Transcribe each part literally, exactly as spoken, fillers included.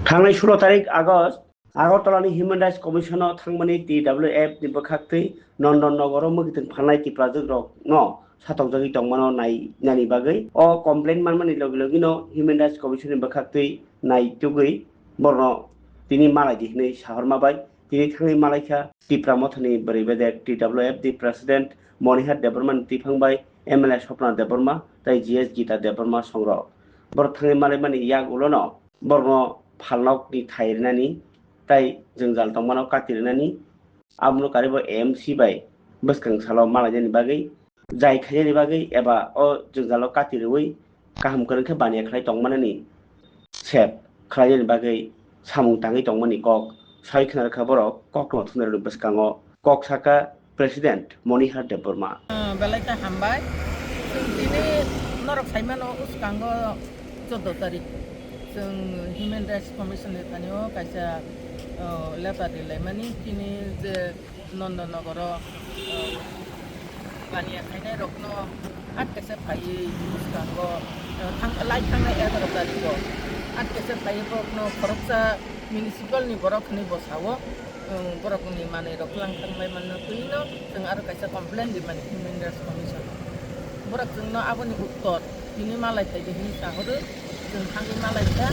Thangnai sulo tarik August, Agartala ni Human Rights Commission o thangmani T W F ni bwkhaktwi Nondon Nogoro mwkitwng phalnai Tiprajwk rok no satokjagwi tongmano nai nani bagwi o complaint manmani logi logi no Human Rights Commission ni bwkhaktwi nai tugwi borno tini malai di hinwi sahorma bai tini thangwi malaikha Tipra Mothani bwrwi bedek T W F ni President Monihar Debbarma ni tiphang bai M L A Swapna Debbarma tei G S Gita Debbarma songrok. Borok thangwi malaimani yak ulono borokno phalnokni thai rinani tei jwngjal tongmano kati rinani, abono karibo A M C bai bwskang salo malainani bagwi, jai khainani bagwi eba o jwngjalo kati rwui kaham kwrwng khe baniya khlai tongmanani sep khlainani bagwi samung tangwi tongmani kok sai khna rwkha borok koktwma thumnairokni bwskango. Kok saka President Monihar Debbarma. Ah, belai khe hambai. Chwng tini norok saimano, uskango chordo tarik chwng Human Rights Commission ni thani o kaisa, ah, letter rilaimani, tini je Nondonogoro, ah, baniya khainai rokno at kaisa phaiwi uskango, ah, thang-, lai thangnai egaroh tariko at kaisa phaiwi borokno khoroksa municipal ni borok hinwi bo sao. Borokni manwi rok kwlang thang bai manna twi no chwng aro kaisa complaint rimani Human Rights Commission. Borok chwngno aboni uttor tini malai phai di hinwi sahoro, chwng thangwi malai kha.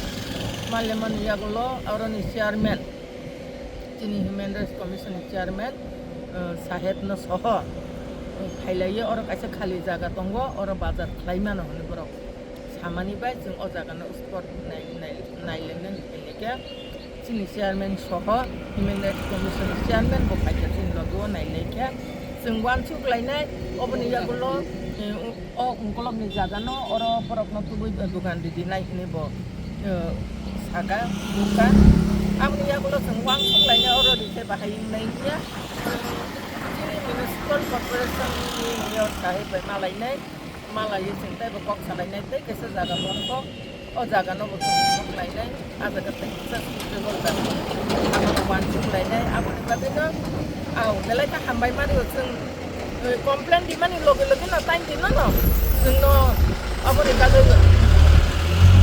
Malai mani yagulo aroni chairman, chini Human Rights Commission ni chairman, eh, saheb no soho, eh, phailaiwi oro kaisa khali jaga tongo, oro bazar khlai mano hinwi borok samani bai chwng o jaga no spot nai, nai, nailainani phailai kha. Chini chairman soho Human Rights Commission chairman bo phaikha chini logo o nailai kha. Chwng uansuk lainai oboni yagulo, eh, o ungkolokni jagano oro borokno tubui dukan ridi nai hinwi bo, eh, saka, nukha. Aboni yagulo chwng uansuk lainai oro rikhe bahai wngnai hiya. Chini municipal corporation ni mayor sahib bai malainai. Malaiwi chwng teibo kok salainai tei kaisa jaga bongkok, o jagano bo chwng kok lainai, a jaga tei kisa suitable jaga. Abono uansuk lainai, aboni bagwino, au, belai khe hambai mani o chwng, eh, complaint rimani loge loge no time rino no, chwngno aboni bagwi,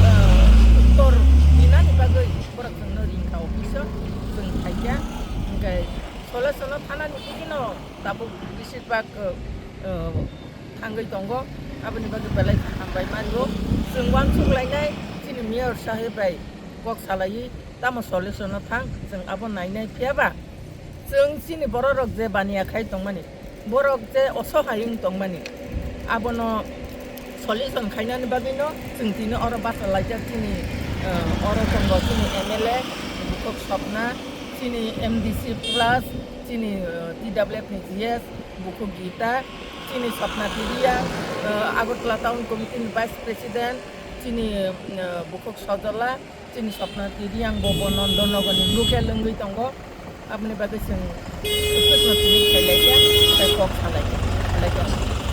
eh, uttor rinani bagwi borok chwngno ringkha office o, chwng phaikha, hwnkhe solution no thanani twi kheno tabuk beshirbak, eh, thangwi tongo, aboni bagwi belai khe hambai mani o. Chwng uansuk lainai chini mayor sahib bai kok salaiwi tamo solution no thang, chwng abo nainai, phiya ba chwng chini borok rok je baniya khai tongmani, borok je osohai wng tongmani, abono solution khainani bagwino chwng tini oro bachalaijak chini, eh, oro tongo chini M L A Bukhuk Sopna, chini M D C plus, chini, eh, T W F ni G S Bukhuk Gita, chini Sapna Tiriya, eh, Agartala Town Committee ni Vice President, chini, eh, Bukhuk Sojola, chini Sapna Tiriya, ang bo, bo Nondonogor ni local wngwi tongo. Aboni bagwi chwng swkno tini khailai kha, tei kok salai kha, belai khe.